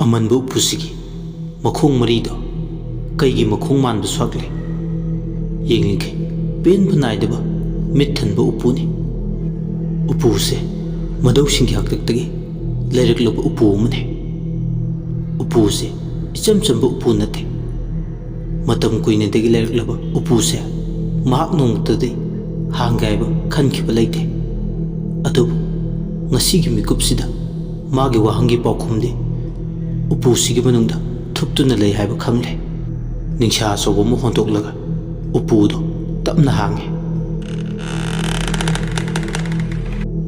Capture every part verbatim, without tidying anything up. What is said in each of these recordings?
ꯑꯃꯟꯕ ꯎꯄꯨꯁꯤꯒꯤ ꯃꯈꯣꯡ ꯃꯔꯤꯗꯣ ꯀꯩꯒꯤ ꯃꯈꯣꯡ ꯃꯥꯟꯕ ꯁꯥꯠꯂꯦ? ꯌꯦꯡꯂꯤꯈꯩ ꯄꯦꯟꯕ ꯅꯥꯏꯗꯕ ꯃꯤꯠ ꯊꯟꯕ ꯎꯄꯨꯅꯤ꯫ ꯎꯄꯨꯁꯦ ꯃꯙꯧꯁꯤꯡꯒꯤ ꯍꯥꯛꯇꯛꯇꯒꯤ ꯂꯩꯔꯛꯂꯕ ꯎꯄꯨ ꯑꯃꯅꯤ꯫ ꯎꯄꯨꯁꯦ ꯏꯆꯝ ꯆꯝꯕ ꯎꯄꯨ ꯅꯠꯇꯦ꯫ ꯃꯇꯝ ꯀꯨꯏꯅꯗꯒꯤ ꯂꯩꯔꯛꯂꯕ ꯎꯄꯨꯁꯦ ꯃꯍꯥꯛ ꯅꯣꯡꯃꯇꯗꯤ ꯍꯥꯡꯒꯦ ꯍꯥꯏꯕ ꯈꯟꯈꯤꯕ ꯂꯩꯇꯦ꯫ ꯑꯗꯨꯕꯨ ꯉꯁꯤꯒꯤ ꯃꯤꯀꯨꯞꯁꯤꯗ ꯃꯥꯒꯤ ꯋꯥꯍꯪꯒꯤ ꯄꯥꯎꯈꯨꯝꯗꯤ ꯎꯄꯨꯁꯤꯒꯤ ꯃꯅꯨꯡꯗ ꯊꯨꯞꯇꯨꯅ ꯂꯩ ꯍꯥꯏꯕ ꯈꯪꯂꯦ꯫ ꯅꯤꯡꯁꯥ ꯑꯆꯧꯕ ꯑꯃ ꯍꯣꯟꯗꯣꯛꯂꯒ ꯎꯄꯨꯗꯣ ꯇꯞꯅ ꯍꯥꯡꯉꯦ꯫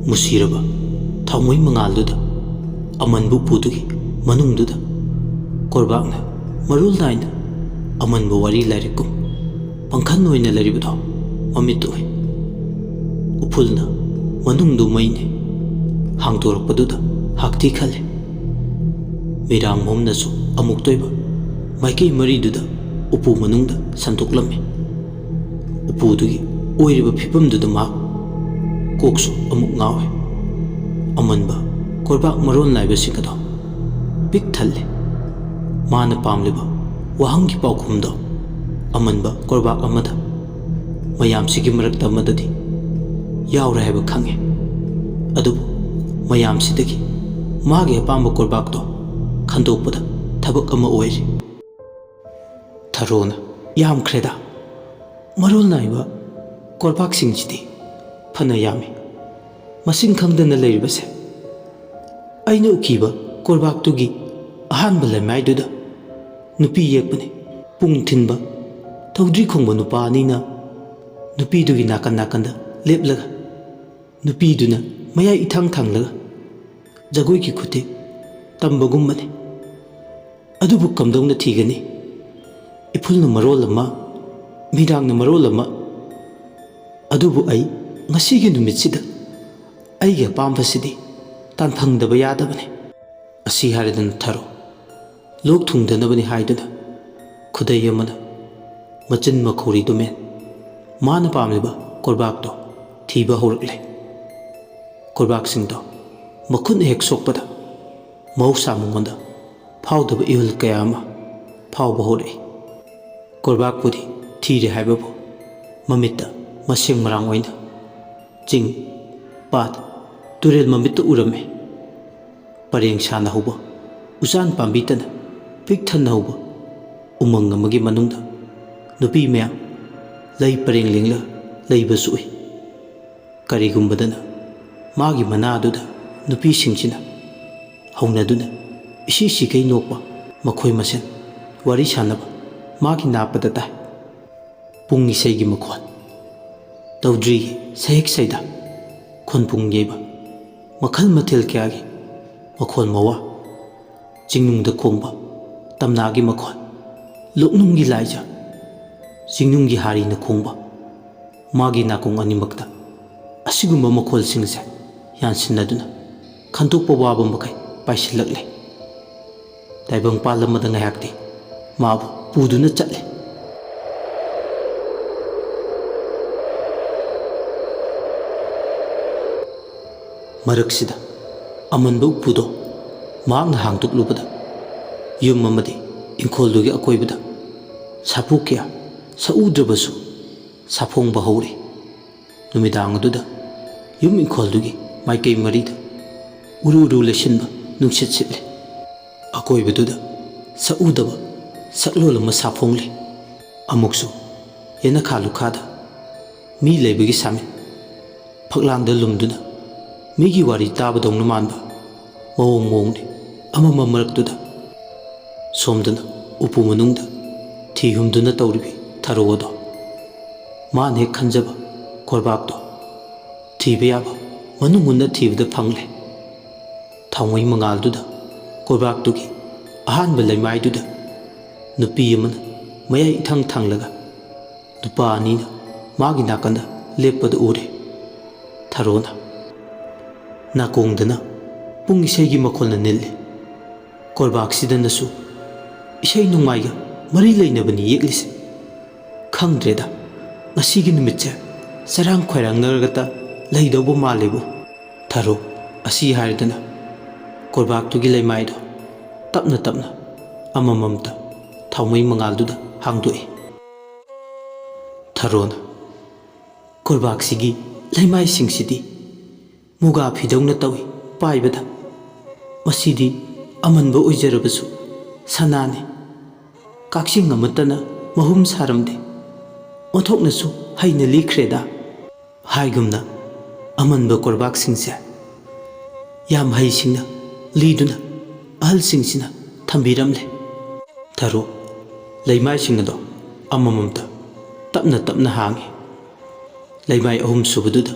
ꯃꯨꯁꯤꯔꯕ ꯊꯥꯎꯃꯩ ꯃꯉꯥꯜꯗꯨꯗ ꯑꯃꯟꯕ ꯎꯄꯨꯗꯨꯒꯤ ꯃꯅꯨꯡꯗꯨꯗ ꯀꯣꯔꯕꯥꯛꯅ ꯃꯔꯣꯜ ꯅꯥꯏꯅ ꯑꯃꯟꯕ ꯋꯥꯔꯤ ꯂꯥꯏꯔꯤꯛꯀꯨꯝ ꯄꯪꯈꯟ ꯑꯣꯏꯅ ꯂꯩꯔꯤꯕꯗꯣ ꯃꯃꯤꯠꯇ ꯎꯏ꯫ ꯎꯐꯨꯜꯅ ꯃꯅꯨꯡꯗꯨ ꯃꯩꯅꯦ ꯍꯥꯡꯗꯣꯔꯛꯄꯗꯨꯗ ꯍꯥꯛꯊꯤ ꯈꯜꯂꯦ꯫ ꯃꯤꯔꯥꯡ ꯃꯣꯝꯅꯁꯨ ꯑꯃꯨꯛꯇꯣꯏꯕ ꯃꯥꯏꯀꯩ ꯃꯔꯤꯗꯨꯗ ꯎꯄꯨ ꯃꯅꯨꯡꯗ ꯁꯟꯗꯣꯛꯂꯝꯃꯤ꯫ ꯎꯄꯨꯗꯨꯒꯤ ꯑꯣꯏꯔꯤꯕ ꯐꯤꯕꯝꯗꯨꯗ ꯃꯍꯥꯛ ꯀꯣꯛꯁꯨ ꯑꯃꯨꯛ ꯉꯥꯎꯏ꯫ ꯑꯃꯟꯕ ꯀꯣꯔꯕꯥꯛ ꯃꯔꯣꯟ ꯅꯥꯏꯕꯁꯤꯡ ꯑꯗꯣ ꯄꯤꯛ ꯊꯜꯂꯦ꯫ ꯃꯥꯅ ꯄꯥꯝꯂꯤꯕ ꯋꯥꯍꯪꯒꯤ ꯄꯥꯎꯈꯨꯝꯗꯣ ꯑꯃꯟꯕ ꯀꯣꯔꯕꯥꯛ ꯑꯃꯗ ꯃꯌꯥꯝꯁꯤꯒꯤ ꯃꯔꯛꯇ ꯑꯃꯗꯗꯤ ꯌꯥꯎꯔꯦ ꯍꯥꯏꯕ ꯈꯪꯉꯦ꯫ ꯑꯗꯨꯕꯨ ꯃꯌꯥꯝꯁꯤꯗꯒꯤ ꯃꯥꯒꯤ ꯑꯄꯥꯝꯕ ꯀꯣꯔꯕꯥꯛꯇꯣ ꯈꯟꯗꯣꯛꯄꯗ ꯊꯕꯛ ꯑꯃ ꯑꯣꯏꯔꯤ꯫ ꯊꯔꯣꯅ ꯌꯥꯝꯈ꯭ꯔꯦꯗ꯫ ꯃꯔꯣꯜ ꯅꯥꯏꯕ ꯀꯣꯔꯕꯥꯛꯁꯤꯡꯁꯤꯗꯤ ꯐꯅ ꯌꯥꯝꯃꯤ꯫ ꯃꯁꯤꯡ ꯈꯪꯗꯅ ꯂꯩꯔꯤꯕꯁꯦ꯫ ꯑꯩꯅ ꯎꯈꯤꯕ ꯀꯣꯔꯕꯥꯛꯇꯨꯒꯤ ꯑꯍꯥꯟꯕ ꯂꯩꯃꯥꯏꯗꯨꯗ ꯅꯨꯄꯤ ꯌꯦꯛꯄꯅꯤ꯫ ꯄꯨꯡ ꯊꯤꯟꯕ ꯊꯧꯗ꯭ꯔꯤ ꯈꯣꯡꯕ ꯅꯨꯄꯥ ꯑꯅꯤꯅ ꯅꯨꯄꯤꯗꯨꯒꯤ ꯅꯥꯀꯟ ꯅꯥꯀꯟꯗ ꯂꯦꯞꯂꯒ ꯅꯨꯄꯤꯗꯨꯅ ꯃꯌꯥꯏ ꯏꯊꯥꯡ ꯊꯥꯡꯂꯒ ꯖꯒꯣꯏꯒꯤ ꯈꯨꯊꯦꯛ ꯇꯝꯕꯒꯨꯝꯕꯅꯤ꯫ ꯑꯗꯨꯕꯨ ꯀꯝꯗꯧꯅ ꯊꯤꯒꯅꯤ? ꯏꯐꯨꯜꯅ ꯃꯔꯣꯜ ꯑꯃ, ꯃꯤꯔꯥꯡꯅ ꯃꯔꯣꯜ ꯑꯃ꯫ ꯑꯗꯨꯕꯨ ꯑꯩ ꯉꯁꯤꯒꯤ ꯅꯨꯃꯤꯠꯁꯤꯗ ꯑꯩꯒꯤ ꯑꯄꯥꯝꯕꯁꯤꯗꯤ ꯇꯥꯟꯐꯪꯗꯕ ꯌꯥꯗꯕꯅꯤ꯫ ꯑꯁꯤ ꯍꯥꯏꯔꯗꯅ ꯊꯔꯣ ꯂꯣꯛ ꯊꯨꯡꯗꯅꯕꯅꯤ ꯍꯥꯏꯗꯨꯅ ꯈꯨꯗꯩ ꯑꯃꯅ ꯃꯆꯤꯟ ꯃꯈꯧꯔꯤꯗꯨ ꯃꯦꯟ ꯃꯥꯅ ꯄꯥꯝꯂꯤꯕ ꯀꯣꯔꯕꯥꯛꯇꯣ ꯊꯤꯕ ꯍꯧꯔꯛꯂꯦ꯫ ꯀꯣꯔꯕꯥꯛꯁꯤꯡꯗꯣ ꯃꯈꯨꯠꯅ ꯍꯦꯛ ꯁꯣꯛꯄꯗ ꯃꯍꯧꯁꯥ ꯃꯉꯣꯟꯗ ꯐꯥꯎꯗꯕ ꯏꯍꯨꯜ ꯀꯌꯥ ꯑꯃ ꯐꯥꯎꯕ ꯍꯧꯔꯛꯏ꯫ ꯀꯣꯔꯕꯥꯛꯄꯨꯗꯤ ꯊꯤꯔꯦ ꯍꯥꯏꯕꯕꯨ ꯃꯃꯤꯠꯇ ꯃꯁꯦꯡ ꯃꯔꯥꯡ ꯑꯣꯏꯅ ꯆꯤꯡ, ꯄꯥꯠ, ꯇꯨꯔꯦꯜ ꯃꯃꯤꯠꯇ ꯎꯔꯝꯃꯤ꯫ ꯄꯔꯦꯡ ꯁꯥꯅ ꯍꯧꯕ ꯎꯆꯥꯟ ꯄꯥꯝꯕꯤꯇꯅ ꯄꯤꯛ ꯊꯟꯅ ꯍꯧꯕ ꯎꯃꯪ ꯑꯃꯒꯤ ꯃꯅꯨꯡꯗ ꯅꯨꯄꯤ ꯃꯌꯥꯝ ꯂꯩ ꯄꯔꯦꯡ ꯂꯦꯡꯂ ꯂꯩꯕꯁꯨ ꯎꯏ꯫ ꯀꯔꯤꯒꯨꯝꯕꯗꯅ ꯃꯥꯒꯤ ꯃꯅꯥꯗꯨꯗ ꯅꯨꯄꯤꯁꯤꯡꯁꯤꯅ ꯍꯧꯅꯗꯨꯅ ꯏꯁꯤ ꯁꯤꯈꯩ ꯅꯣꯛꯄ, ꯃꯈꯣꯏ ꯃꯁꯦꯟ ꯋꯥꯔꯤ ꯁꯥꯟꯅꯕ ꯃꯥꯒꯤ ꯅꯥꯄꯗ ꯇꯥꯏ꯫ ꯄꯨꯡ ꯏꯁꯩꯒꯤ ꯃꯈꯣꯟ, ꯇꯧꯗ꯭ꯔꯤꯒꯤ ꯁꯍꯦꯛ ꯁꯩꯗꯥ, ꯈꯣꯟꯄꯨꯡ ꯌꯩꯕ, ꯃꯈꯜ ꯃꯊꯦꯜ ꯀꯌꯥꯒꯤ ꯃꯈꯣꯟ ꯃꯋꯥ, ꯆꯤꯡꯅꯨꯡꯗ ꯈꯣꯡꯕ ꯇꯝꯅꯥꯒꯤ ꯃꯈꯣꯟ, ꯂꯣꯛꯅꯨꯡꯒꯤ ꯂꯥꯏꯖ, ꯆꯤꯡꯅꯨꯡꯒꯤ ꯍꯥꯔꯤꯅ ꯈꯣꯡꯕ, ꯃꯥꯒꯤ ꯅꯥꯀꯣꯡ ꯑꯅꯤꯃꯛꯇ ꯑꯁꯤꯒꯨꯝꯕ ꯃꯈꯣꯜꯁꯤꯡꯁꯦ ꯌꯥꯟꯁꯤꯟꯅꯗꯨꯅ ꯈꯟꯗꯣꯛꯄ ꯋꯥꯕ ꯃꯈꯩ ꯄꯥꯏꯁꯤꯜꯂꯛꯂꯦ꯫ ꯇꯥꯏꯕꯪꯄꯥꯜ ꯑꯃꯗ ꯉꯥꯏꯍꯥꯛꯇꯤ ꯃꯥꯕꯨ ꯄꯨꯗꯨꯅ ꯆꯠꯂꯦ꯫ ꯃꯔꯛꯁꯤꯗ ꯑꯃꯟꯕ ꯎꯄꯨꯗꯣ ꯃꯍꯥꯛꯅ ꯍꯥꯡꯗꯣꯛꯂꯨꯕꯗ, ꯌꯨꯝ ꯑꯃꯗꯤ ꯏꯪꯈꯣꯜꯗꯨꯒꯤ ꯑꯀꯣꯏꯕꯗ ꯁꯥꯄꯣ ꯀꯌꯥ ꯁꯛꯎꯗ꯭ꯔꯕꯁꯨ ꯁꯥꯐꯣꯡꯕ ꯍꯧꯔꯦ꯫ ꯅꯨꯃꯤꯗꯥꯡ ꯑꯗꯨꯗ ꯌꯨꯝ ꯏꯪꯈꯣꯜꯗꯨꯒꯤ ꯃꯥꯏꯀꯩ ꯃꯔꯤꯗ ꯎꯔꯨ ꯎꯔꯨ ꯂꯩꯁꯤꯟꯕ ꯅꯨꯡꯁꯤꯠ ꯁꯤꯠꯂꯦ꯫ ꯑꯀꯣꯏꯕꯗꯨꯗ ꯁꯛꯎꯗꯕ ꯁꯛꯂꯣꯟ ꯑꯃ ꯁꯥꯐꯣꯡꯂꯤ꯫ ꯑꯃꯨꯛꯁꯨ ꯌꯦꯅꯈꯥ ꯂꯨꯈꯥꯗ ꯃꯤ ꯂꯩꯕꯒꯤ ꯁꯥꯃꯤꯟ ꯐꯛꯂꯥꯡꯗ ꯂꯨꯝꯗꯨꯅ ꯃꯤꯒꯤ ꯋꯥꯔꯤ ꯇꯥꯕꯗꯧꯅ ꯃꯥꯟꯕ ꯃꯑꯣꯡ ꯃꯑꯣꯡꯅꯤ꯫ ꯑꯃꯝꯕ ꯃꯔꯛꯇꯨꯗ ꯁꯣꯝꯗꯅ ꯎꯄꯨ ꯃꯅꯨꯡꯗ ꯊꯤ ꯍꯨꯝꯗꯨꯅ ꯇꯧꯔꯤꯕꯤ ꯊꯔꯣ ꯑꯗꯣ꯫ ꯃꯥꯅ ꯍꯦꯛ ꯈꯟꯖꯕ ꯀꯣꯔꯕꯥꯛꯇꯣ ꯊꯤꯕ ꯌꯥꯕ ꯃꯅꯨꯡ ꯍꯨꯠꯅ ꯊꯤꯕꯗ ꯐꯪꯂꯦ꯫ ꯊꯥꯎꯃꯩ ꯃꯉꯥꯜꯗꯨꯗ ꯀꯣꯔꯕꯥꯛꯇꯨꯒꯤ ꯑꯍꯥꯟꯕ ꯂꯩꯃꯥꯏꯗꯨꯗ ꯅꯨꯄꯤ ꯑꯃꯅ ꯃꯌꯥꯏ ꯏꯊꯪ ꯊꯪꯂꯒ ꯅꯨꯄꯥ ꯑꯅꯤꯅ ꯃꯥꯒꯤ ꯅꯥꯀꯟꯗ ꯂꯦꯞꯄꯗꯨ ꯎꯔꯦ꯫ ꯊꯔꯣꯅ ꯅꯥꯀꯣꯡꯗꯅ ꯄꯨꯡ ꯏꯁꯩꯒꯤ ꯃꯈꯣꯜꯅ ꯅꯤꯜꯂꯤ꯫ ꯀꯣꯔꯕꯥꯛꯁꯤꯗꯅꯁꯨ ꯏꯁꯩ ꯅꯣꯡꯃꯥꯏꯒ ꯃꯔꯤ ꯂꯩꯅꯕꯅꯤ ꯌꯦꯛꯂꯤꯁꯦ꯫ ꯈꯪꯗ꯭ꯔꯦꯗ, ꯉꯁꯤꯒꯤ ꯅꯨꯃꯤꯠꯁꯦ ꯆꯔꯥꯡ ꯈꯣꯏꯔꯥꯡꯅꯔꯒꯇ ꯂꯩꯗꯧꯕ ꯃꯥꯜꯂꯦꯕꯨ꯫ ꯊꯔꯣ ꯑꯁꯤ ꯍꯥꯏꯔꯗꯅ ꯀꯣꯔꯕꯥꯛꯇꯨꯒꯤ ꯂꯩꯃꯥꯏꯗꯣ ꯇꯞꯅ ꯇꯞꯅ ꯑꯃꯃꯝꯇ ꯊꯥꯎꯃꯩ ꯃꯉꯥꯜꯗꯨꯗ ꯍꯥꯡꯗꯣꯛꯏ꯫ ꯊꯔꯣꯅ, "ꯀꯣꯔꯕꯥꯛꯁꯤꯒꯤ ꯂꯩꯃꯥꯏꯁꯤꯡꯁꯤꯗꯤ ꯃꯨꯒꯥ ꯐꯤꯗꯧꯅ ꯇꯧꯏ ꯄꯥꯏꯕꯗ꯫ ꯃꯁꯤꯗꯤ ꯑꯃꯟꯕ ꯑꯣꯏꯖꯔꯕꯁꯨ ꯁꯅꯥꯅꯤ꯫ ꯀꯛꯆꯦꯡ ꯑꯃꯠꯇꯅ ꯃꯍꯨꯝ ꯁꯥꯔꯝꯗꯦ꯫ ꯑꯣꯟꯊꯣꯛꯅꯁꯨ ꯍꯩꯅ ꯂꯤꯈ꯭ꯔꯦꯗ"꯫ ꯍꯥꯏꯒꯨꯝꯅ ꯑꯃꯟꯕ ꯀꯣꯔꯕꯥꯛꯁꯤꯡꯁꯦ ꯌꯥꯝ ꯍꯩꯁꯤꯡꯅ ꯂꯤꯗꯨꯅ ꯑꯍꯜꯁꯤꯡꯁꯤꯅ ꯊꯝꯕꯤꯔꯝꯂꯦ꯫ ꯊꯔꯣ ꯂꯩꯃꯥꯏꯁꯤꯡ ꯑꯗꯣ ꯑꯃꯃꯝꯇ ꯇꯞꯅ ꯇꯞꯅ ꯍꯥꯡꯉꯤ꯫ ꯂꯩꯃꯥꯏ ꯑꯍꯨꯝ ꯁꯨꯕꯗꯨꯗ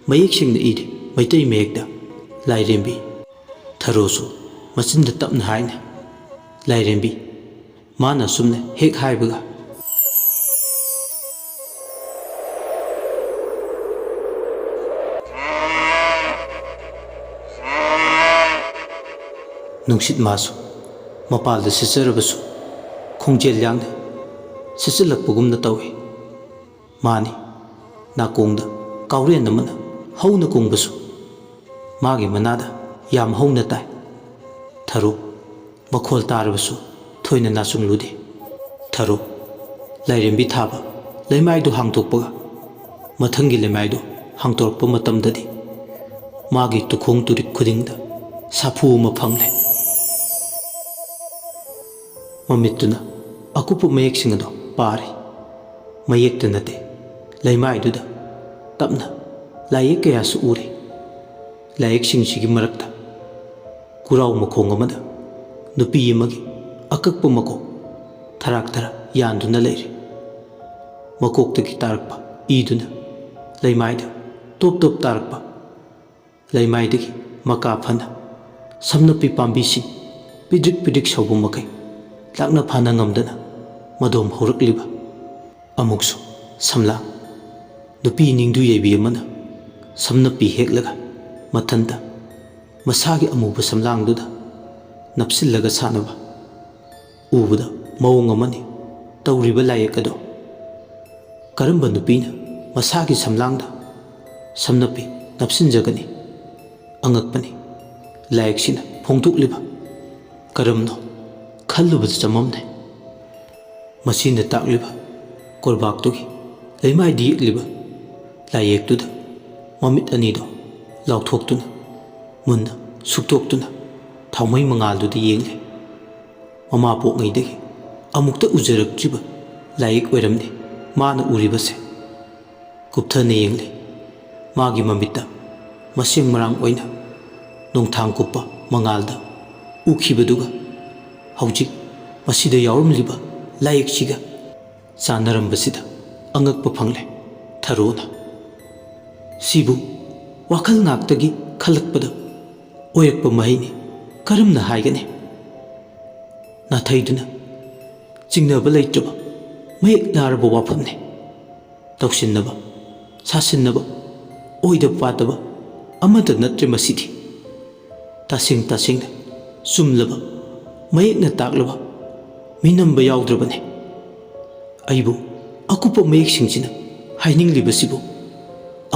ꯃꯌꯦꯛ ꯁꯦꯡꯅ ꯏꯔꯤ ꯃꯩꯇꯩ ꯃꯌꯦꯛꯇ "ꯂꯥꯏꯔꯦꯝꯕꯤ"꯫ ꯊꯔꯣꯁꯨ ꯃꯆꯤꯟꯗ ꯇꯞꯅ ꯍꯥꯏꯅ "ꯂꯥꯏꯔꯦꯝꯕꯤ"꯫ ꯃꯥꯅ ꯑꯁꯨꯝꯅ ꯍꯦꯛ ꯍꯥꯏꯕꯒ, ꯅꯨꯡꯁꯤꯠ ꯃꯥꯁꯨ ꯃꯄꯥꯜꯗ ꯁꯤꯠꯆꯔꯕꯁꯨ ꯈꯣꯡꯖꯦꯜ ꯌꯥꯡꯅ ꯁꯤꯠꯆꯤꯜꯂꯛꯄꯒꯨꯝꯅ ꯇꯧꯏ꯫ ꯃꯥꯅꯤ, ꯅꯥꯀꯣꯡꯗ ꯀꯥꯎꯔꯦꯟ ꯑꯃꯅ ꯍꯧꯅ ꯈꯣꯡꯕꯁꯨ ꯃꯥꯒꯤ ꯃꯅꯥꯗ ꯌꯥꯝ ꯍꯧꯅ ꯇꯥꯏ꯫ ꯊꯔꯣ ꯃꯈꯣꯜ ꯇꯥꯔꯕꯁꯨ ꯊꯣꯏꯅ ꯅꯥꯆꯨꯡꯂꯨꯗꯦ꯫ ꯊꯔꯣ ꯂꯥꯏꯔꯦꯝꯕꯤ ꯊꯥꯕ ꯂꯩꯃꯥꯏꯗꯨ ꯍꯥꯡꯗꯣꯛꯄꯒ ꯃꯊꯪꯒꯤ ꯂꯩꯃꯥꯏꯗꯨ ꯍꯥꯡꯗꯣꯔꯛꯄ ꯃꯇꯝꯗꯗꯤ ꯃꯥꯒꯤ ꯇꯨꯈꯣꯡ ꯇꯨꯔꯤꯛ ꯈꯨꯗꯤꯡꯗ ꯁꯥꯐꯨ ꯑꯃ ꯐꯪꯂꯦ꯫ ꯃꯃꯤꯠꯇꯨꯅ ꯑꯀꯨꯞꯄ ꯃꯌꯦꯛꯁꯤꯡ ꯑꯗꯨ ꯄꯥꯔꯤ꯫ ꯃꯌꯦꯛꯇ ꯅꯠꯇꯦ, ꯂꯩꯃꯥꯏꯗꯨꯗ ꯇꯞꯅ ꯂꯥꯏꯌꯦꯛ ꯀꯌꯥꯁꯨ ꯎꯔꯤ꯫ ꯂꯥꯏꯌꯦꯛꯁꯤꯡꯁꯤꯒꯤ ꯃꯔꯛꯇ ꯀꯨꯔꯥꯎ ꯃꯈꯣꯡ ꯑꯃꯗ ꯅꯨꯄꯤ ꯑꯃꯒꯤ ꯑꯀꯛꯄ ꯃꯀꯣꯛ ꯊꯔꯥꯛ ꯊꯔꯥꯛ ꯌꯥꯟꯗꯨꯅ ꯂꯩꯔꯤ꯫ ꯃꯀꯣꯛꯇꯒꯤ ꯇꯥꯔꯛꯄ ꯏꯗꯨꯅ ꯂꯩꯃꯥꯏꯗ ꯇꯣꯞ ꯇꯣꯞ ꯇꯥꯔꯛꯄ꯫ ꯂꯩꯃꯥꯏꯗꯒꯤ ꯃꯀꯥ ꯐꯅ ꯁꯝꯅꯄꯤ ꯄꯥꯝꯕꯤꯁꯤꯡ ꯄꯤꯗ꯭ꯔꯤꯛ ꯄꯤꯗ꯭ꯔꯤꯛ ꯁꯧꯕ ꯃꯈꯩ ꯂꯥꯛꯅ ꯐꯥꯅ ꯉꯝꯗꯅ ꯃꯗꯣꯝ ꯍꯧꯔꯛꯂꯤꯕ꯫ ꯑꯃꯨꯛꯁꯨ ꯁꯝꯂꯥꯡ ꯅꯨꯄꯤ ꯅꯤꯡꯗꯨ ꯌꯩꯕꯤ ꯑꯃꯅ ꯁꯝꯅꯄꯤ ꯍꯦꯛꯂꯒ ꯃꯊꯟꯇ ꯃꯁꯥꯒꯤ ꯑꯃꯨꯕ ꯁꯝꯂꯥꯡꯗꯨꯗ ꯅꯞꯁꯤꯜꯂꯒ ꯁꯥꯟꯅꯕ꯫ ꯎꯕꯗ ꯃꯑꯣꯡ ꯑꯃꯅꯤ ꯇꯧꯔꯤꯕ ꯂꯥꯏꯌꯦꯛ ꯑꯗꯣ꯫ ꯀꯔꯝꯕ ꯅꯨꯄꯤꯅ ꯃꯁꯥꯒꯤ ꯁꯝꯂꯥꯡꯗ ꯁꯝꯅꯄꯤ ꯅꯞꯁꯤꯟꯖꯒꯅꯤ? ꯑꯉꯛꯄꯅꯤ ꯂꯥꯏꯌꯦꯛꯁꯤꯅ ꯐꯣꯡꯗꯣꯛꯂꯤꯕ꯫ ꯀꯔꯝꯅꯣ ꯈꯜꯂꯨꯕꯗ ꯆꯃꯝꯅꯩ꯫ ꯃꯁꯤꯅ ꯇꯥꯛꯂꯤꯕ ꯀꯣꯔꯕꯥꯛꯇꯨꯒꯤ ꯂꯩꯃꯥꯏꯗ ꯌꯦꯛꯂꯤꯕ ꯂꯥꯏꯌꯦꯛꯇꯨꯗ ꯃꯃꯤꯠ ꯑꯅꯤꯗꯣ ꯂꯥꯎꯊꯣꯛꯇꯨꯅ, ꯃꯨꯟꯅ ꯁꯨꯛꯇꯣꯛꯇꯨꯅ ꯊꯥꯎꯃꯩ ꯃꯉꯥꯜꯗꯨꯗ ꯌꯦꯡꯂꯦ꯫ ꯃꯃꯥ ꯄꯣꯛꯉꯩꯗꯒꯤ ꯑꯃꯨꯛꯇ ꯎꯖꯔꯛꯇ꯭ꯔꯤꯕ ꯂꯥꯏꯌꯦꯛ ꯑꯣꯏꯔꯝꯂꯦ ꯃꯥꯅ ꯎꯔꯤꯕꯁꯦ꯫ ꯀꯨꯞꯊꯅ ꯌꯦꯡꯂꯦ꯫ ꯃꯥꯒꯤ ꯃꯃꯤꯠꯇ ꯃꯁꯦꯡ ꯃꯔꯥꯡ ꯑꯣꯏꯅ ꯅꯣꯡꯊꯥꯡ ꯀꯨꯞꯄ ꯃꯉꯥꯜꯗ ꯎꯈꯤꯕꯗꯨꯒ ꯍꯧꯖꯤꯛ ꯃꯁꯤꯗ ꯌꯥꯎꯔꯝꯂꯤꯕ ꯂꯥꯏꯌꯦꯛꯁꯤꯒ ꯆꯥꯟꯅꯔꯝꯕꯁꯤꯗ ꯑꯉꯛꯄ ꯐꯪꯂꯦ ꯊꯔꯣꯅ꯫ ꯁꯤꯕꯨ ꯋꯥꯈꯜ ꯉꯥꯛꯇꯒꯤ ꯈꯜꯂꯛꯄꯗ ꯑꯣꯏꯔꯛꯄ ꯃꯍꯩꯅꯤ꯫ ꯀꯔꯝꯅ ꯍꯥꯏꯒꯅꯤ? ꯅꯥꯊꯩꯗꯨꯅ ꯆꯤꯡꯅꯕ ꯂꯩꯇ꯭ꯔꯕ ꯃꯌꯦꯛ ꯂꯥꯔꯕ ꯋꯥꯐꯝꯅꯤ꯫ ꯇꯧꯁꯤꯟꯅꯕ, ꯁꯥꯁꯤꯟꯅꯕ, ꯑꯣꯏꯗ ꯄꯥꯗꯕ ꯑꯃꯠꯇ ꯅꯠꯇ꯭ꯔꯦ ꯃꯁꯤꯗꯤ꯫ ꯇꯁꯦꯡ ꯇꯁꯦꯡꯅ ꯆꯨꯝꯂꯕ, ꯃꯌꯦꯛꯅ ꯇꯥꯛꯂꯕ, ꯃꯤꯅꯝꯕ ꯌꯥꯎꯗ꯭ꯔꯕꯅꯤ꯫ ꯑꯩꯕꯨ ꯑꯀꯨꯞꯄ ꯃꯌꯦꯛꯁꯤꯡꯁꯤꯅ ꯍꯥꯏꯅꯤꯡꯂꯤꯕꯁꯤꯕꯨ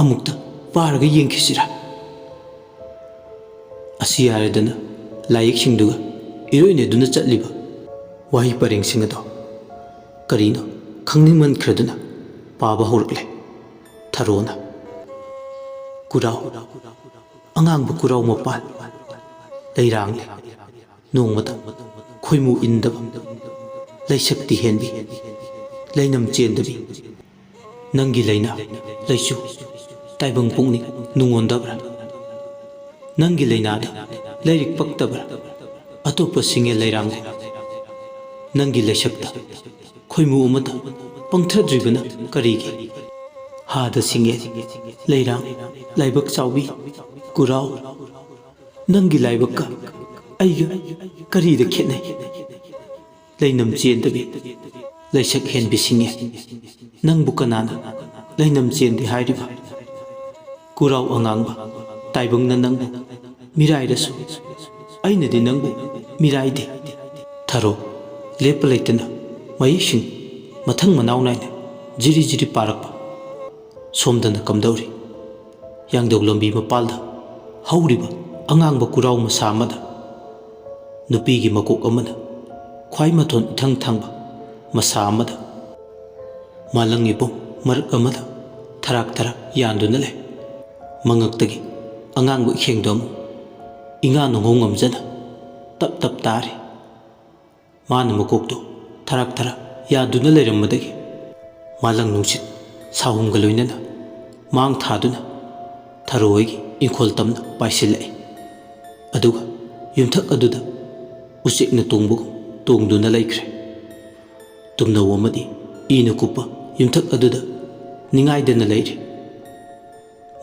ꯑꯃꯨꯛꯇ ꯄꯥꯔꯒ ꯌꯦꯡꯈꯤꯁꯤꯔꯥ? ꯑꯁꯤ ꯍꯥꯏꯔꯗꯅ ꯂꯥꯏꯌꯦꯛꯁꯤꯡꯗꯨꯒ ꯏꯔꯣꯏꯅꯗꯨꯅ ꯆꯠꯂꯤꯕ ꯋꯥꯍꯩ ꯄꯔꯦꯡꯁꯤꯡ ꯑꯗꯣ ꯀꯔꯤꯅꯣ ꯈꯪꯅꯤꯡꯃꯟꯈ꯭ꯔꯗꯨꯅ ꯄꯥꯕ ꯍꯧꯔꯛꯂꯦ ꯊꯔꯣꯅ꯫ ꯀꯨꯔꯥꯎ, ꯑꯉꯥꯡꯕ ꯀꯨꯔꯥꯎ ꯃꯄꯥꯟ, ꯂꯩꯔꯥꯡꯂꯦ ꯅꯣꯡꯃꯗ ꯈꯣꯏꯃꯨ ꯏꯟꯗꯕ, ꯂꯩꯁꯛꯇꯤ ꯍꯦꯟꯕꯤ, ꯂꯩꯅꯝ ꯆꯦꯟꯗꯕꯤ, ꯅꯪꯒꯤ ꯂꯩꯅꯥ ꯂꯩꯆꯨ ꯇꯥꯏꯕꯪ ꯄꯨꯛꯅꯤꯡ ꯅꯨꯡꯉꯣꯟꯗꯕ꯭ꯔꯥ? ꯅꯪꯒꯤ ꯂꯩꯅꯥꯗ ꯂꯥꯏꯔꯤꯛ ꯄꯛꯇꯕ꯭ꯔꯥ? ꯑꯇꯣꯞꯄ ꯁꯤꯡꯉꯦ ꯂꯩꯔꯥꯡꯂꯦ ꯅꯪꯒꯤ ꯂꯩꯁꯛꯇ ꯈꯣꯏꯃꯨ ꯑꯃꯗ ꯄꯪꯊꯗ꯭ꯔꯤꯕꯅ ꯀꯔꯤꯒꯤ? ꯍꯥꯗ ꯁꯤꯡꯉꯦ ꯂꯩꯔꯥꯡ ꯂꯥꯏꯕꯛ ꯆꯥꯎꯕꯤ ꯀꯨꯔꯥꯎ, ꯅꯪꯒꯤ ꯂꯥꯏꯕꯛꯀ ꯑꯩꯒ ꯀꯔꯤꯗ ꯈꯦꯠꯅꯩ? ꯂꯩꯅꯝ ꯆꯦꯟꯗꯕꯤ ꯂꯩꯁꯛ ꯍꯦꯟꯕꯤ ꯁꯤꯡꯉꯦ, ꯅꯪꯕꯨ ꯀꯅꯥꯅ ꯂꯩꯅꯝ ꯆꯦꯟꯗꯦ ꯍꯥꯏꯔꯤꯕ? ꯀꯨꯔꯥꯎ ꯑꯉꯥꯡꯕ ꯇꯥꯏꯕꯪꯅ ꯅꯪꯕꯨ ꯃꯤꯔꯥꯏꯔꯁꯨ ꯑꯩꯅꯗꯤ ꯅꯪꯕꯨ ꯃꯤꯔꯥꯏꯗꯦ꯫ ꯊꯔꯣ ꯂꯦꯞꯄ ꯂꯩꯇꯅ ꯃꯌꯦꯛꯁꯤꯡ ꯃꯊꯪ ꯃꯅꯥꯎ ꯅꯥꯏꯅ ꯖꯤꯔꯤ ꯖꯤꯔꯤ ꯄꯥꯔꯛꯄ ꯁꯣꯝꯗꯅ ꯀꯝꯗꯧꯔꯤ? ꯌꯥꯡꯗꯧ ꯂꯝꯕꯤ ꯃꯄꯥꯜꯗ ꯍꯧꯔꯤꯕ ꯑꯉꯥꯡꯕ ꯀꯨꯔꯥꯎ ꯃꯁꯥ ꯑꯃꯗ ꯅꯨꯄꯤꯒꯤ ꯃꯀꯣꯛ ꯑꯃꯅ ꯈ꯭ꯋꯥꯏ ꯃꯇꯣꯟ ꯏꯊꯪ ꯊꯪꯕ ꯃꯁꯥ ꯑꯃꯗ, ꯃꯥꯂꯪ ꯏꯄꯣꯝ ꯃꯔꯛ ꯑꯃꯗ ꯊꯔꯥꯛ ꯊꯔꯥꯛ ꯌꯥꯟꯗꯨꯅ ꯂꯩ꯫ ꯃꯉꯛꯇꯒꯤ ꯑꯉꯥꯡꯕ ꯏꯈꯦꯡꯗꯣ ꯑꯃꯨꯛ ꯏꯉꯥ ꯅꯣꯡꯍꯧ ꯉꯝꯖꯅ ꯇꯞ ꯇꯞ ꯇꯥꯔꯤ꯫ ꯃꯥꯅ ꯃꯀꯣꯛꯇꯨ ꯊꯔꯥꯛ ꯊꯔꯥꯛ ꯌꯥꯟꯗꯨꯅ ꯂꯩꯔꯝꯕꯗꯒꯤ ꯃꯥꯂꯪ ꯅꯨꯡꯁꯤꯠ ꯁꯥꯍꯨꯝꯒ ꯂꯣꯏꯅꯅ ꯃꯥꯡ ꯊꯥꯗꯨꯅ ꯊꯔꯣ ꯍꯣꯏꯒꯤ ꯏꯪꯈꯣꯜ ꯇꯝꯅ ꯄꯥꯏꯁꯤꯜꯂꯛꯏ꯫ ꯑꯗꯨꯒ ꯌꯨꯝꯊꯛ ꯑꯗꯨꯗ ꯎꯆꯦꯛꯅ ꯇꯣꯡꯕꯒꯨꯝ ꯇꯣꯡꯗꯨꯅ ꯂꯩꯈ꯭ꯔꯦ꯫ ꯇꯨꯝꯅꯧ ꯑꯃꯗꯤ ꯏꯅ ꯀꯨꯞꯄ ꯌꯨꯝꯊꯛ ꯑꯗꯨꯗ ꯅꯤꯡꯉꯥꯏꯗꯅ ꯂꯩꯔꯤ꯫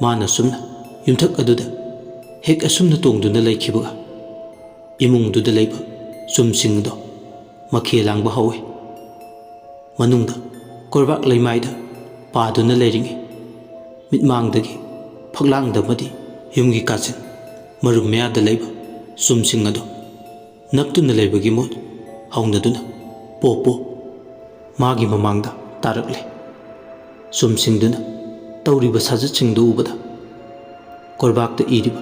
ꯃꯥꯅ ꯑꯁꯨꯝꯅ ꯌꯨꯝꯊꯛ ꯑꯗꯨꯗ ꯍꯦꯛ ꯑꯁꯨꯝꯅ ꯇꯣꯡꯗꯨꯅ ꯂꯩꯈꯤꯕꯒ ꯏꯃꯨꯡꯗꯨꯗ ꯂꯩꯕ ꯆꯨꯝꯁꯤꯡꯗꯣ ꯃꯈꯦ ꯂꯥꯡꯕ ꯍꯧꯏ꯫ ꯃꯅꯨꯡꯗ ꯀꯣꯔꯕꯥꯛ ꯂꯩꯃꯥꯏꯗ ꯄꯥꯗꯨꯅ ꯂꯩꯔꯤꯉꯩ ꯃꯤꯠꯃꯥꯡꯗꯒꯤ ꯐꯛꯂꯥꯡꯗ ꯑꯃꯗꯤ ꯌꯨꯝꯒꯤ ꯀꯥꯆꯤꯟ ꯃꯔꯨꯝ ꯃꯌꯥꯗ ꯂꯩꯕ ꯆꯨꯝꯁꯤꯡ ꯑꯗꯣ ꯅꯞꯇꯨꯅ ꯂꯩꯕꯒꯤ ꯃꯍꯨꯠ ꯍꯧꯅꯗꯨꯅ ꯄꯣꯞ ꯄꯣꯞ ꯃꯥꯒꯤ ꯃꯃꯥꯡꯗ ꯇꯥꯔꯛꯂꯦ꯫ ꯆꯨꯝꯁꯤꯡꯗꯨꯅ ꯇꯧꯔꯤꯕ ꯁꯥꯖꯠꯁꯤꯡꯗꯨ ꯎꯕꯗ ꯀꯣꯔꯕꯥꯛꯇ ꯏꯔꯤꯕ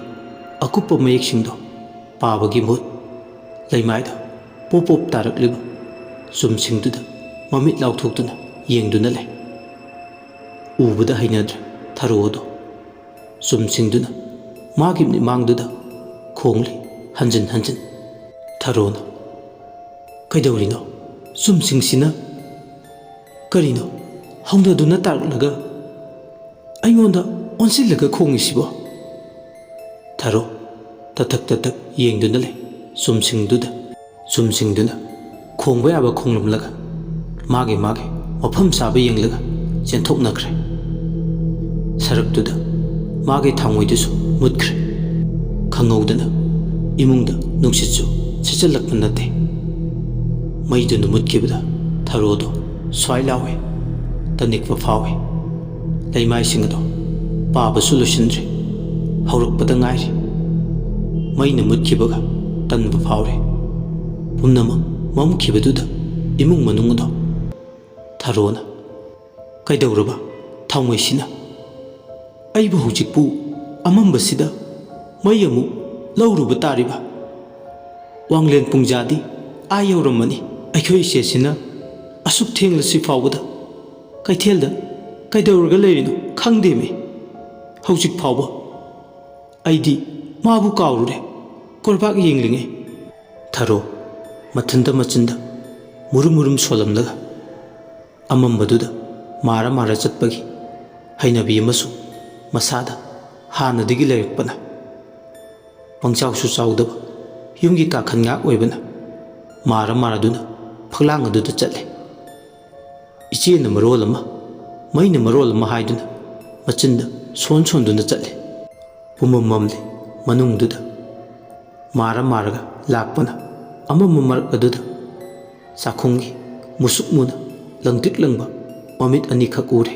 ꯑꯀꯨꯞꯄ ꯃꯌꯦꯛꯁꯤꯡꯗꯣ ꯄꯥꯕꯒꯤ ꯃꯍꯨꯠ ꯂꯩꯃꯥꯏꯗ ꯄꯣꯞ ꯄꯣꯞ ꯇꯥꯔꯛꯂꯤꯕ ꯆꯨꯝꯁꯤꯡꯗꯨꯗ ꯃꯃꯤꯠ ꯂꯥꯎꯊꯣꯛꯇꯨꯅ ꯌꯦꯡꯗꯨꯅ ꯂꯩ꯫ ꯎꯕꯗ ꯍꯩꯅꯗ꯭ꯔꯦ ꯊꯔꯣ ꯑꯗꯣ꯫ ꯆꯨꯝꯁꯤꯡꯗꯨꯅ ꯃꯥꯒꯤ ꯃꯤꯠꯃꯥꯡꯗꯨꯗ ꯈꯣꯡꯂꯤ ꯍꯟꯖꯤꯟ ꯍꯟꯖꯤꯟ꯫ ꯊꯔꯣꯅ, "ꯀꯩꯗꯧꯔꯤꯅꯣ? ꯆꯨꯝꯁꯤꯡꯁꯤꯅ ꯀꯔꯤꯅꯣ ꯍꯧꯅꯗꯨꯅ ꯇꯥꯔꯛꯂꯒ ꯑꯩꯉꯣꯟꯗ ꯑꯣꯟꯁꯤꯜꯂꯒ ꯈꯣꯡꯉꯤꯁꯤꯕꯣ?" ꯊꯔꯣ ꯇꯊꯛ ꯇꯊꯛ ꯌꯦꯡꯗꯨꯅ ꯂꯩ ꯆꯨꯝꯁꯤꯡꯗꯨꯗ꯫ ꯆꯨꯝꯁꯤꯡꯗꯨꯅ ꯈꯣꯡꯕ ꯌꯥꯕ ꯈꯣꯡꯂꯝꯂꯒ ꯃꯥꯒꯤ ꯃꯥꯒꯤ ꯃꯐꯝ ꯆꯥꯕ ꯌꯦꯡꯂꯒ ꯆꯦꯟꯊꯣꯛꯅꯈ꯭ꯔꯦ꯫ ꯁꯔꯛꯇꯨꯗ ꯃꯥꯒꯤ ꯊꯥꯡꯃꯩꯗꯨꯁꯨ ꯃꯨꯠꯈ꯭ꯔꯦ꯫ ꯈꯪꯍꯧꯗꯅ ꯏꯃꯨꯡꯗ ꯅꯨꯡꯁꯤꯠꯁꯨ ꯁꯤꯠꯆꯜꯂꯛꯄ ꯅꯠꯇꯦ꯫ ꯃꯩꯗꯨꯅ ꯃꯨꯠꯈꯤꯕꯗ ꯊꯔꯣꯗꯣ ꯁ꯭ꯋꯥꯏ ꯂꯥꯎꯏ, ꯇꯅꯤꯛꯄ ꯐꯥꯎꯏ꯫ ꯂꯩꯃꯥꯏꯁꯤꯡ ꯑꯗꯣ ꯄꯥꯕꯁꯨ ꯂꯣꯏꯁꯤꯟꯗ꯭ꯔꯤ, ꯍꯧꯔꯛꯄꯗ ꯉꯥꯏꯔꯤ꯫ ꯃꯩꯅ ꯃꯨꯠꯈꯤꯕꯒ ꯇꯟꯕ ꯐꯥꯎꯔꯦ꯫ ꯄꯨꯝꯅꯃꯛ ꯃꯝꯈꯤꯕꯗꯨꯗ ꯏꯃꯨꯡ ꯃꯅꯨꯡ ꯑꯗꯣ ꯊꯔꯣꯅ, "ꯀꯩꯗꯧꯔꯕ ꯊꯥꯎꯃꯩꯁꯤꯅ? ꯑꯩꯕꯨ ꯍꯧꯖꯤꯛꯄꯨ ꯑꯃꯝꯕꯁꯤꯗ ꯃꯩ ꯑꯃꯨꯛ ꯂꯧꯔꯨꯕ ꯇꯥꯔꯤꯕ?" ꯋꯥꯡꯂꯦꯟ ꯄꯨꯡꯖꯥꯗꯤ ꯑꯥ ꯌꯧꯔꯝꯃꯅꯤ꯫ ꯑꯩꯈꯣꯏ ꯏꯆꯦꯁꯤꯅ ꯑꯁꯨꯛ ꯊꯦꯡꯂꯁꯤ ꯐꯥꯎꯕꯗ ꯀꯩꯊꯦꯜꯗ ꯀꯩꯗꯧꯔꯒ ꯂꯩꯔꯤꯅꯣ ꯈꯪꯗꯦꯃꯤ꯫ ꯍꯧꯖꯤꯛ ꯐꯥꯎꯕ ꯑꯩꯗꯤ ꯃꯥꯕꯨ ꯀꯥꯎꯔꯨꯔꯦ꯫ ꯀꯣꯔꯕꯥꯛ ꯌꯦꯡꯂꯤꯉꯩ ꯊꯔꯣ ꯃꯊꯟꯇ ꯃꯆꯤꯟꯗ ꯃꯨꯔꯨꯝ ꯃꯨꯔꯨꯝ ꯁꯣꯜꯂꯝꯂꯒ ꯑꯃꯝꯕꯗꯨꯗ ꯃꯥꯔ ꯃꯥꯔ ꯆꯠꯄꯒꯤ ꯍꯩꯅꯕꯤ ꯑꯃꯁꯨ ꯃꯁꯥꯗ ꯍꯥꯟꯅꯗꯒꯤ ꯂꯩꯔꯛꯄꯅ꯫ ꯄꯪꯆꯥꯎꯁꯨ ꯆꯥꯎꯗꯕ ꯌꯨꯝꯒꯤ ꯀꯥꯈꯟ ꯉꯥꯛ ꯑꯣꯏꯕꯅ ꯃꯥꯔ ꯃꯥꯔꯗꯨꯅ ꯐꯛꯂꯥꯡ ꯑꯗꯨꯗ ꯆꯠꯂꯦ꯫ ꯏꯆꯦꯅ ꯃꯔꯣꯜ ꯑꯃ, ꯃꯩꯅ ꯃꯔꯣꯜ ꯑꯃ ꯍꯥꯏꯗꯨꯅ ꯃꯆꯤꯟꯗ ꯁꯣꯟ ꯁꯣꯟꯗꯨꯅ ꯆꯠꯂꯦ꯫ ꯄꯨꯝꯃꯝ ꯃꯝꯂꯤ ꯃꯅꯨꯡꯗꯨꯗ ꯃꯥꯔ ꯃꯥꯔꯒ ꯂꯥꯛꯄꯅ ꯑꯃꯝꯕ ꯃꯔꯛ ꯑꯗꯨꯗ ꯆꯥꯛꯈꯨꯝꯒꯤ ꯃꯨꯁꯨꯛ ꯃꯨꯅ ꯂꯪꯇ꯭ꯔꯤꯛ ꯂꯪꯕ ꯃꯃꯤꯠ ꯑꯅꯤꯈꯛ ꯎꯔꯦ꯫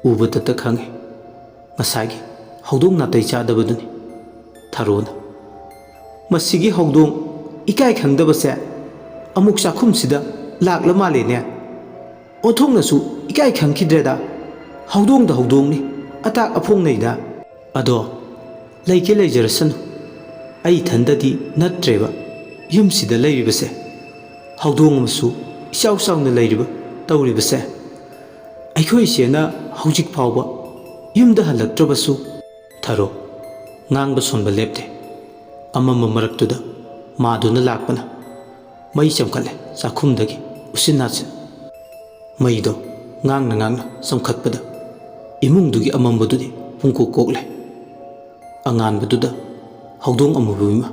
ꯎꯕꯗꯇ ꯈꯪꯉꯦ, ꯉꯁꯥꯏꯒꯤ ꯍꯧꯗꯣꯡ ꯅꯥꯇꯩ ꯆꯥꯗꯕꯗꯨꯅꯤ꯫ ꯊꯔꯣꯅ, "ꯃꯁꯤꯒꯤ ꯍꯧꯗꯣꯡ ꯏꯀꯥꯏ ꯈꯪꯗꯕꯁꯦ ꯑꯃꯨꯛ ꯆꯥꯛꯈꯨꯝꯁꯤꯗ ꯂꯥꯛꯂ ꯃꯥꯜꯂꯦꯅꯦ꯫ ꯑꯣꯟꯊꯣꯛꯅꯁꯨ ꯏꯀꯥꯏ ꯈꯪꯈꯤꯗ꯭ꯔꯦꯗ꯫ ꯍꯧꯗꯣꯡꯗ ꯍꯧꯗꯣꯡꯅꯤ, ꯑꯇꯥꯛ ꯑꯐꯣꯡꯅꯩꯗ꯫ ꯑꯗꯣ ꯂꯩꯒꯦ ꯂꯩꯖꯔꯁꯅꯨ, ꯑꯩ ꯏꯊꯟꯗꯗꯤ ꯅꯠꯇ꯭ꯔꯦꯕ ꯌꯨꯝꯁꯤꯗ ꯂꯩꯔꯤꯕꯁꯦ꯫ ꯍꯧꯗꯣꯡ ꯑꯃꯁꯨ ꯏꯆꯥꯎ ꯆꯥꯎꯅ ꯂꯩꯔꯤꯕ ꯇꯧꯔꯤꯕꯁꯦ꯫ ꯑꯩꯈꯣꯏ ꯏꯆꯦꯅ ꯍꯧꯖꯤꯛ ꯐꯥꯎꯕ ꯌꯨꯝꯗ ꯍꯜꯂꯛꯇ꯭ꯔꯕꯁꯨ"꯫ ꯊꯔꯣ ꯉꯥꯡꯕ ꯁꯣꯟꯕ ꯂꯦꯞꯇꯦ꯫ ꯑꯃꯝꯕ ꯃꯔꯛꯇꯨꯗ ꯃꯥꯗꯨꯅ ꯂꯥꯛꯄꯅ ꯃꯩ ꯆꯪꯈꯠꯂꯦ ꯆꯥꯛꯈꯨꯝꯗꯒꯤ ꯎꯆꯤꯟ ꯅꯥꯆꯤꯟ꯫ ꯃꯩꯗꯣ ꯉꯥꯡꯅ ꯉꯥꯡꯅ ꯆꯪꯈꯠꯄꯗ ꯏꯃꯨꯡꯗꯨꯒꯤ ꯑꯃꯝꯕꯗꯨꯗꯤ ꯄꯨꯡꯀꯣꯛ ꯀꯣꯛꯂꯦ꯫ ꯑꯉꯥꯟꯕꯗꯨꯗ ꯍꯧꯗꯣꯡ ꯑꯃꯨꯕꯤ ꯑꯃ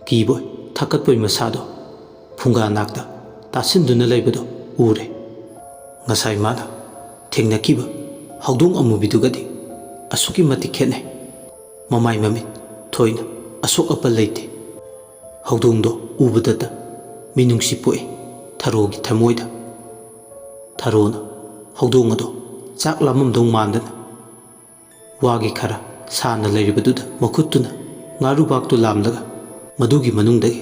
ꯀꯤꯕꯣꯏ ꯊꯥꯀꯠꯄꯣꯏ ꯃꯁꯥꯗꯣ ꯐꯨꯡꯒꯥ ꯅꯥꯛꯇ ꯇꯥꯁꯤꯟꯗꯨꯅ ꯂꯩꯕꯗꯣ ꯎꯔꯦ꯫ ꯉꯁꯥꯏ ꯃꯥꯅ ꯊꯦꯡꯅꯈꯤꯕ ꯍꯧꯗꯣꯡ ꯑꯃꯨꯕꯤꯗꯨꯒꯗꯤ ꯑꯁꯨꯛꯀꯤ ꯃꯇꯤꯛ ꯈꯦꯠꯅꯩ꯫ ꯃꯃꯥꯏ ꯃꯃꯤꯠ ꯊꯣꯏꯅ ꯑꯁꯣꯛ ꯑꯄꯟ ꯂꯩꯇꯦ꯫ ꯍꯧꯗꯣꯡꯗꯣ ꯎꯕꯗꯇ ꯃꯤꯅꯨꯡꯁꯤ ꯄꯣꯛꯏ ꯊꯔꯣꯒꯤ ꯊꯃꯣꯏꯗ꯫ ꯊꯔꯣꯅ ꯍꯧꯗꯣꯡ ꯑꯗꯣ ꯆꯥꯛ ꯂꯥꯝꯃꯝꯗꯧ ꯃꯥꯟꯗꯅ ꯋꯥꯒꯤ ꯈꯔ ꯁꯥꯅ ꯂꯩꯔꯤꯕꯗꯨꯗ ꯃꯈꯨꯠꯇꯨꯅ ꯉꯥꯔꯨꯕꯥꯛꯇꯨ ꯂꯥꯝꯂꯒ ꯃꯗꯨꯒꯤ ꯃꯅꯨꯡꯗꯒꯤ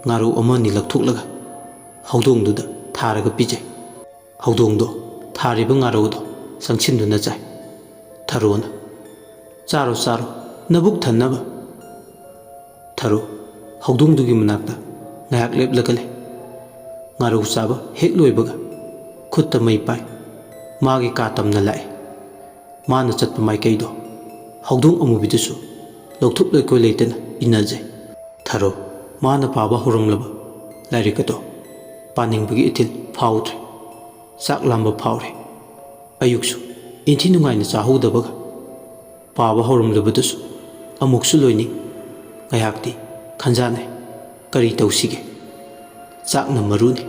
ꯉꯥꯔꯧ ꯑꯃ ꯑꯅꯤ ꯂꯧꯊꯣꯛꯂꯒ ꯍꯧꯗꯣꯡꯗꯨꯗ ꯊꯥꯔꯒ ꯄꯤꯖꯩ꯫ ꯍꯧꯗꯣꯡꯗꯣ ꯊꯥꯔꯤꯕ ꯉꯥꯔꯧꯗꯣ ꯆꯪꯁꯤꯟꯗꯨꯅ ꯆꯥꯏ꯫ ꯊꯔꯣꯅ, "ꯆꯥꯔꯣ, ꯆꯥꯔꯣ, ꯅꯕꯨꯛ ꯊꯟꯅꯕ"꯫ ꯊꯔꯣ ꯍꯧꯗꯣꯡꯗꯨꯒꯤ ꯃꯅꯥꯛꯇ ꯉꯥꯏꯍꯥꯛ ꯂꯦꯞꯂꯒ ꯂꯩ꯫ ꯉꯥꯔꯧ ꯆꯥꯕ ꯍꯦꯛ ꯂꯣꯏꯕꯒ ꯈꯨꯠꯇ ꯃꯩ ꯄꯥꯏ꯫ ꯃꯥꯒꯤ ꯀꯥ ꯇꯝꯅ ꯂꯥꯛꯏ꯫ ꯃꯥꯅ ꯆꯠꯄ ꯃꯥꯏꯀꯩꯗꯣ ꯍꯧꯗꯣꯡ ꯑꯃꯨꯕꯤꯗꯨꯁꯨ ꯂꯧꯊꯣꯛ ꯂꯩꯀꯣꯏ ꯂꯩꯇꯅ ꯏꯟꯅꯖꯩ꯫ ꯊꯔꯣ ꯃꯥꯅ ꯄꯥꯕ ꯍꯧꯔꯝꯂꯕ ꯂꯥꯏꯔꯤꯛ ꯑꯗꯣ ꯄꯥꯅꯤꯡꯕꯒꯤ ꯏꯊꯤꯜ ꯐꯥꯎꯗ꯭ꯔꯦ꯫ ꯆꯥꯛ ꯂꯥꯝꯕ ꯐꯥꯎꯔꯦ꯫ ꯑꯌꯨꯛꯁꯨ ꯏꯟꯊꯤ ꯅꯨꯡꯉꯥꯏꯅ ꯆꯥꯍꯧꯗꯕꯒ ꯄꯥꯕ ꯍꯧꯔꯝꯂꯕꯗꯨꯁꯨ ꯑꯃꯨꯛꯁꯨ ꯂꯣꯏꯅꯤꯡ꯫ ꯉꯥꯏꯍꯥꯛꯇꯤ ꯈꯟꯖꯥꯟꯅꯩ꯫ ꯀꯔꯤ ꯇꯧꯁꯤꯒꯦ? ꯆꯥꯛꯅ ꯃꯔꯨꯅꯤ꯫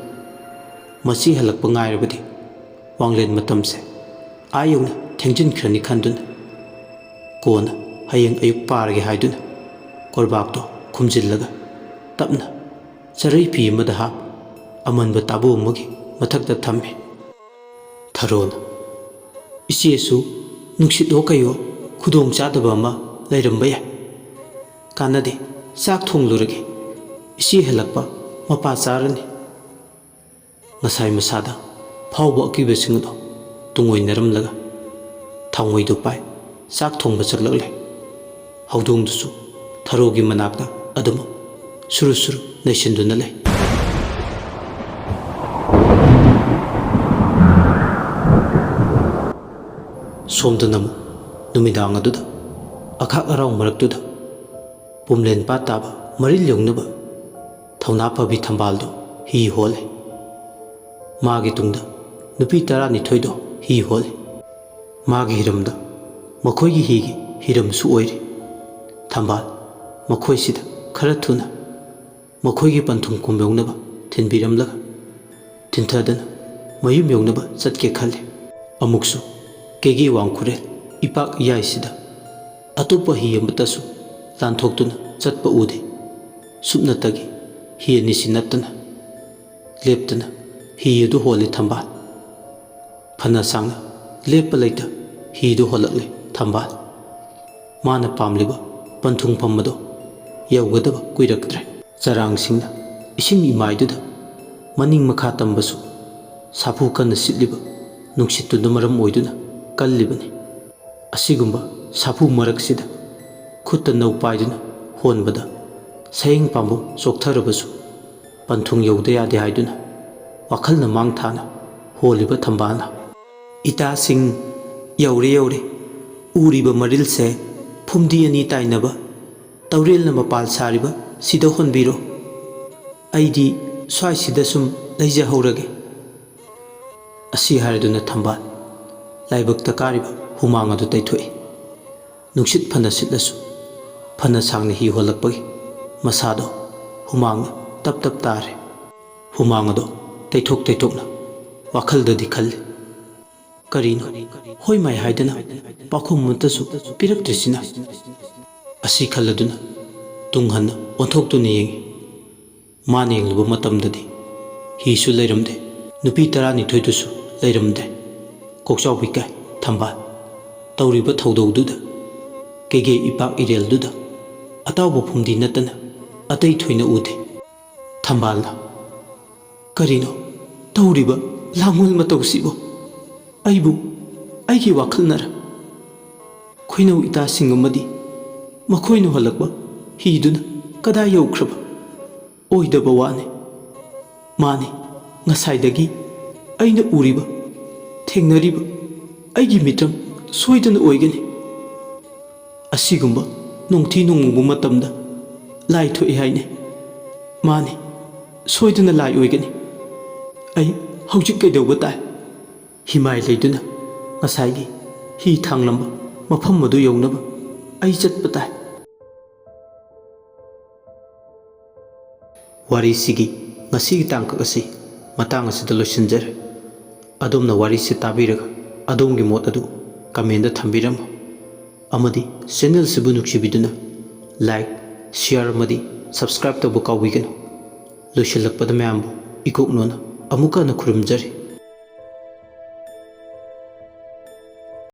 ꯃꯁꯤ ꯍꯜꯂꯛꯄ ꯉꯥꯏꯔꯕꯗꯤ ꯋꯥꯡꯂꯦꯟ ꯃꯇꯝꯁꯦ ꯑꯥ ꯌꯧꯅ ꯊꯦꯡꯖꯤꯟꯈ꯭ꯔꯅꯤ ꯈꯟꯗꯨꯅ ꯀꯣꯟꯅ ꯍꯌꯦꯡ ꯑꯌꯨꯛ ꯄꯥꯔꯒꯦ ꯍꯥꯏꯗꯨꯅ ꯀꯣꯔꯕꯥꯛꯇꯣ ꯈꯨꯝꯖꯤꯜꯂꯒ ꯇꯞꯅ ꯆꯔꯩ ꯐꯤ ꯑꯃꯗ ꯍꯥꯞ ꯑꯃꯟꯕ ꯇꯥꯕꯨ ꯑꯃꯒꯤ ꯃꯊꯛꯇ ꯊꯝꯃꯤ꯫ ꯊꯔꯣꯅ, "ꯏꯆꯦꯁꯨ ꯅꯨꯡꯁꯤꯠꯑꯣ ꯀꯩꯑꯣ ꯈꯨꯗꯣꯡ ꯆꯥꯗꯕ ꯑꯃ ꯂꯩꯔꯝꯕ ꯌꯥꯏ꯫ ꯀꯥꯟꯅꯗꯦ, ꯆꯥꯛ ꯊꯣꯡꯂꯨꯔꯒꯦ꯫ ꯏꯆꯦ ꯍꯜꯂꯛꯄ ꯃꯄꯥ ꯆꯥꯔꯅꯤ"꯫ ꯉꯁꯥꯏ ꯃꯁꯥꯗ ꯐꯥꯎꯕ ꯑꯀꯤꯕꯁꯤꯡ ꯑꯗꯨ ꯇꯨꯡꯑꯣꯏꯅꯔꯝꯂꯒ ꯊꯥꯡꯃꯩꯗꯨ ꯄꯥꯏ ꯆꯥꯛ ꯊꯣꯡꯕ ꯆꯪꯂꯛꯂꯦ꯫ ꯍꯧꯗꯣꯡꯗꯨꯁꯨ ꯊꯔꯣꯒꯤ ꯃꯅꯥꯛꯇ ꯑꯗꯨꯃꯛ ꯁꯨꯔꯨ ꯁꯨꯔꯨ ꯅꯩꯁꯤꯟꯗꯨꯅ ꯂꯩ꯫ ꯁꯣꯝꯗꯅ ꯑꯃꯨꯛ ꯅꯨꯃꯤꯗꯥꯡ ꯑꯗꯨꯗ ꯑꯈꯥꯛ ꯑꯔꯥꯎ ꯃꯔꯛꯇꯨꯗ ꯄꯨꯝꯂꯦꯟ ꯄꯥꯠ ꯇꯥꯕ ꯃꯔꯤꯜ ꯌꯧꯅꯕ ꯊꯧꯅꯥ ꯐꯕꯤ ꯊꯝꯕꯥꯜꯗꯣ ꯍꯤ ꯍꯣꯜꯂꯦ꯫ ꯃꯥꯒꯤ ꯇꯨꯡꯗ ꯅꯨꯄꯤ ꯇꯔꯥꯅꯤꯊꯣꯏꯗꯣ ꯍꯤ ꯍꯣꯜꯂꯦ꯫ ꯃꯥꯒꯤ ꯍꯤꯔꯝꯗ ꯃꯈꯣꯏꯒꯤ ꯍꯤꯒꯤ ꯍꯤꯔꯝꯁꯨ ꯑꯣꯏꯔꯤ꯫ ꯊꯝꯕꯥꯜ ꯃꯈꯣꯏꯁꯤꯗ ꯈꯔ ꯊꯨꯅ ꯃꯈꯣꯏꯒꯤ ꯄꯟꯊꯨꯡꯐꯝ ꯌꯧꯅꯕ ꯊꯤꯟꯕꯤꯔꯝꯂꯒ ꯊꯤꯟꯊꯗꯅ ꯃꯌꯨꯝ ꯌꯧꯅꯕ ꯆꯠꯀꯦ ꯈꯜꯂꯤ꯫ ꯑꯃꯨꯛꯁꯨ ꯀꯦꯒꯦ ꯋꯥꯡꯈꯨꯔꯦꯜ ꯏꯄꯥꯛ ꯏꯌꯥꯏꯁꯤꯗ ꯑꯇꯣꯞꯄ ꯍꯤ ꯑꯃꯠꯇꯁꯨ ꯂꯥꯟꯊꯣꯛꯇꯨꯅ ꯆꯠꯄ ꯎꯗꯦ꯫ ꯁꯨꯞꯅꯇꯒꯤ ꯍꯤ ꯑꯅꯤꯁꯤ ꯅꯠꯇꯅ ꯂꯦꯞꯇꯅ ꯍꯤ ꯑꯗꯨ ꯍꯣꯜꯂꯤ ꯊꯝꯕꯥꯜ꯫ ꯐꯅ ꯁꯥꯡꯅ ꯂꯦꯞꯄ ꯂꯩꯇ ꯍꯤꯗꯨ ꯍꯣꯜꯂꯛꯂꯦ ꯊꯝꯕꯥꯜ꯫ ꯃꯥꯅ ꯄꯥꯝꯂꯤꯕ ꯄꯟꯊꯨꯡꯐꯝ ꯑꯗꯣ ꯌꯧꯒꯗꯕ ꯀꯨꯏꯔꯛꯇ꯭ꯔꯦ꯫ ꯆꯔꯥꯡꯁꯤꯡꯅ ꯏꯁꯤꯡ ꯏꯃꯥꯏꯗꯨꯗ ꯃꯅꯤꯡ ꯃꯈꯥ ꯇꯝꯕꯁꯨ ꯁꯥꯐꯨ ꯀꯟꯅ ꯁꯤꯠꯂꯤꯕ ꯅꯨꯡꯁꯤꯠꯇꯨꯅ ꯃꯔꯝ ꯑꯣꯏꯗꯨꯅ ꯀꯜꯂꯤꯕꯅꯤ꯫ ꯑꯁꯤꯒꯨꯝꯕ ꯁꯥꯐꯨ ꯃꯔꯛꯁꯤꯗ ꯈꯨꯠꯇ ꯅꯧ ꯄꯥꯏꯗꯨꯅ ꯍꯣꯟꯕꯗ ꯁꯌꯦꯡ ꯄꯥꯝꯕꯣꯝ ꯆꯣꯛꯊꯔꯕꯁꯨ ꯄꯟꯊꯨꯡ ꯌꯧꯗ ꯌꯥꯗꯦ ꯍꯥꯏꯗꯨꯅ ꯋꯥꯈꯜꯅ ꯃꯥꯡ ꯊꯥꯅ ꯍꯣꯜꯂꯤꯕ ꯊꯝꯕꯥꯜꯅ, "ꯏꯇꯥꯁꯤꯡ, ꯌꯧꯔꯦ, ꯌꯧꯔꯦ꯫ ꯎꯔꯤꯕ ꯃꯔꯤꯜꯁꯦ ꯐꯨꯝꯗꯤ ꯑꯅꯤ ꯇꯥꯏꯅꯕ, ꯇꯧꯔꯦꯜꯅ ꯃꯄꯥꯜ ꯁꯥꯔꯤꯕ ꯁꯤꯗ ꯍꯣꯟꯕꯤꯔꯣ꯫ ꯑꯩꯗꯤ ꯁ꯭ꯋꯥꯏꯁꯤꯗ ꯁꯨꯝ ꯂꯩꯖꯍꯧꯔꯒꯦ"꯫ ꯑꯁꯤ ꯍꯥꯏꯔꯗꯨꯅ ꯊꯝꯕꯥꯜ ꯂꯥꯏꯕꯛꯇ ꯀꯥꯔꯤꯕ ꯍꯨꯃꯥꯡ ꯑꯗꯨ ꯇꯩꯊꯣꯛꯏ꯫ ꯅꯨꯡꯁꯤꯠ ꯐꯅ ꯁꯤꯠꯂꯁꯨ, ꯐꯅ ꯁꯥꯡꯅ ꯍꯤ ꯍꯣꯜꯂꯛꯄꯒꯤ ꯃꯁꯥꯗꯣ ꯍꯨꯃꯥꯡꯅ ꯇꯞ ꯇꯞ ꯇꯥꯔꯦ꯫ ꯍꯨꯃꯥꯡ ꯑꯗꯣ ꯇꯩꯊꯣꯛ ꯇꯩꯊꯣꯛꯅ ꯋꯥꯈꯜꯗꯗꯤ ꯈꯜꯂꯤ, "ꯀꯔꯤꯅꯣ ꯍꯣꯏ ꯃꯥꯏ ꯍꯥꯏꯗꯅ ꯄꯥꯎꯈꯨꯝ ꯑꯃꯠꯇꯁꯨ ꯄꯤꯔꯛꯇ꯭ꯔꯤꯁꯤꯅ?" ꯑꯁꯤ ꯈꯜꯂꯗꯨꯅ ꯇꯨꯡ ꯍꯟꯅ ꯑꯣꯟꯊꯣꯛꯇꯨꯅ ꯌꯦꯡꯏ꯫ ꯃꯥꯅ ꯌꯦꯡꯂꯨꯕ ꯃꯇꯝꯗꯗꯤ ꯍꯤꯁꯨ ꯂꯩꯔꯝꯗꯦ, ꯅꯨꯄꯤ ꯇꯔꯥꯅꯤꯊꯣꯏꯗꯨꯁꯨ ꯂꯩꯔꯝꯗꯦ꯫ ꯀꯣꯛꯆꯥꯎꯕꯤ ꯀꯥꯏ ꯊꯝꯕꯥꯜ ꯇꯧꯔꯤꯕ ꯊꯧꯗꯧꯗꯨꯗ, ꯀꯩꯒꯦ ꯏꯄꯥꯛ ꯏꯔꯦꯜꯗꯨꯗ ꯑꯇꯥꯎꯕ ꯐꯨꯝꯗꯤ ꯅꯠꯇꯅ ꯑꯇꯩ ꯊꯣꯏꯅ ꯎꯗꯦ꯫ ꯊꯝꯕꯥꯜꯅ, "ꯀꯔꯤꯅꯣ ꯇꯧꯔꯤꯕ ꯂꯥꯡꯑꯣꯜ ꯃꯇꯧꯁꯤꯕꯨ? ꯑꯩꯕꯨ, ꯑꯩꯒꯤ ꯋꯥꯈꯜꯅꯔ? ꯈꯣꯏꯅꯧ ꯏꯇꯥꯁꯤꯡ ꯑꯃꯗꯤ ꯃꯈꯣꯏꯅ ꯍꯣꯜꯂꯛꯄ ꯍꯤꯗꯨꯅ ꯀꯗꯥꯏ ꯌꯧꯈ꯭ꯔꯕ? ꯑꯣꯏꯗꯕ ꯋꯥꯅꯤ꯫ ꯃꯥꯅꯤ, ꯉꯁꯥꯏꯗꯒꯤ ꯑꯩꯅ ꯎꯔꯤꯕ, ꯊꯦꯡꯅꯔꯤꯕ ꯑꯩꯒꯤ ꯃꯤꯠꯇ꯭ꯔꯪ ꯁꯣꯏꯗꯅ ꯑꯣꯏꯒꯅꯤ꯫ ꯑꯁꯤꯒꯨꯝꯕ ꯅꯣꯡꯊꯤ ꯅꯣꯡꯃꯪꯕ ꯃꯇꯝꯗ ꯂꯥꯏ ꯊꯣꯛꯏ ꯍꯥꯏꯅꯦ꯫ ꯃꯥꯅꯤ, ꯁꯣꯏꯗꯅ ꯂꯥꯏ ꯑꯣꯏꯒꯅꯤ꯫ ꯑꯩ ꯍꯧꯖꯤꯛ ꯀꯩꯗꯧꯕ ꯇꯥꯏ? ꯍꯤꯃꯥꯏ ꯂꯩꯗꯨꯅ ꯉꯁꯥꯏꯒꯤ ꯍꯤ ꯊꯥꯡꯂꯝꯕ ꯃꯐꯝ ꯑꯗꯨ ꯌꯧꯅꯕ ꯑꯩ ꯆꯠꯄ ꯇꯥꯏ"꯫ ꯋꯥꯔꯤꯁꯤꯒꯤ ꯉꯁꯤꯒꯤ ꯇꯥꯡꯀꯛ ꯑꯁꯤ ꯃꯇꯥꯡ ꯑꯁꯤꯗ ꯂꯣꯏꯁꯤꯟꯖꯔꯦ꯫ ꯑꯗꯣꯝꯅ ꯋꯥꯔꯤꯁꯤ ꯇꯥꯕꯤꯔꯒ ꯑꯗꯣꯝꯒꯤ ꯃꯣꯠ ꯑꯗꯨ comment ꯊꯝꯕꯤꯔꯝꯃꯨ, ꯑꯃꯗꯤ channel ꯑꯁꯤꯕꯨ ꯅꯨꯡꯁꯤꯕꯤꯗꯨꯅ like, share ꯑꯃꯗꯤ subscribe ꯇꯧꯕ ꯀꯥꯎꯕꯤꯒꯅꯨ꯫ ꯂꯣꯏꯁꯤꯜꯂꯛꯄꯗ ꯃꯌꯥꯝꯕꯨ ꯏꯀꯣꯛꯅꯣꯅ ꯑꯃꯨꯛꯀ ꯍꯟꯅ ꯈꯨꯔꯨꯝꯖꯔꯤ꯫